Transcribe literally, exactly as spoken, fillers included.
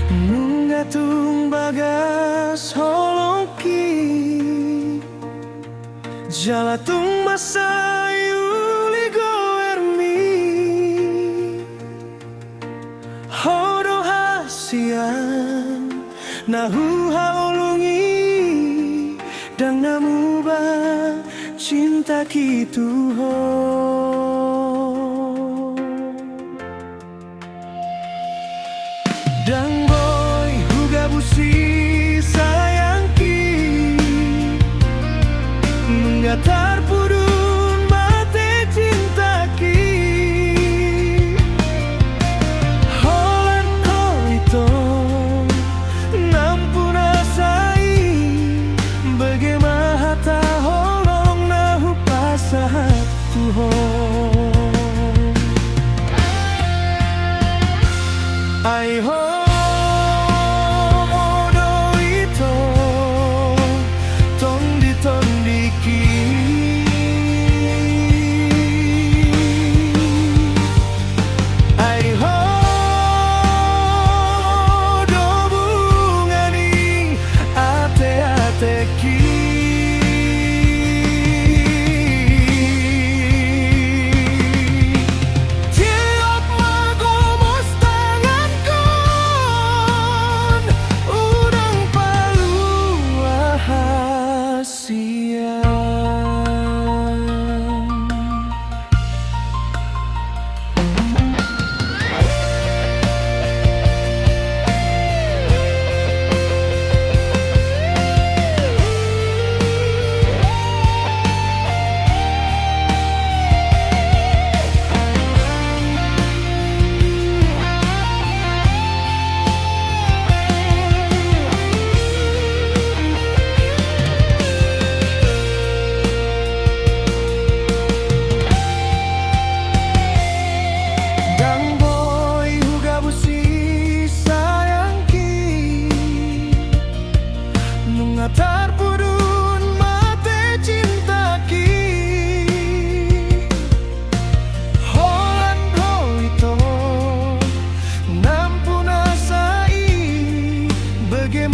Nunga tung bagas holongki, jala tung mansai uli goarmi. Ho do hasian na huhaholongi, ndang na muba cintaki tu ho. Ndang boi hugabusi sayangki, nunga tarpudun mate cintaki. Holan ho ito nampuna sai, bege ma hata holong na hupasahat tu ho. Ai ho do ito tonditondingki. Ai ho do bunga ni ateatengki. Tiop ma gomos tangankon, unang palua hasian. Ndang boi hugabusi sayangki, nunga tarpudun mate cintaki. Holan ho ito nampuna sai, bege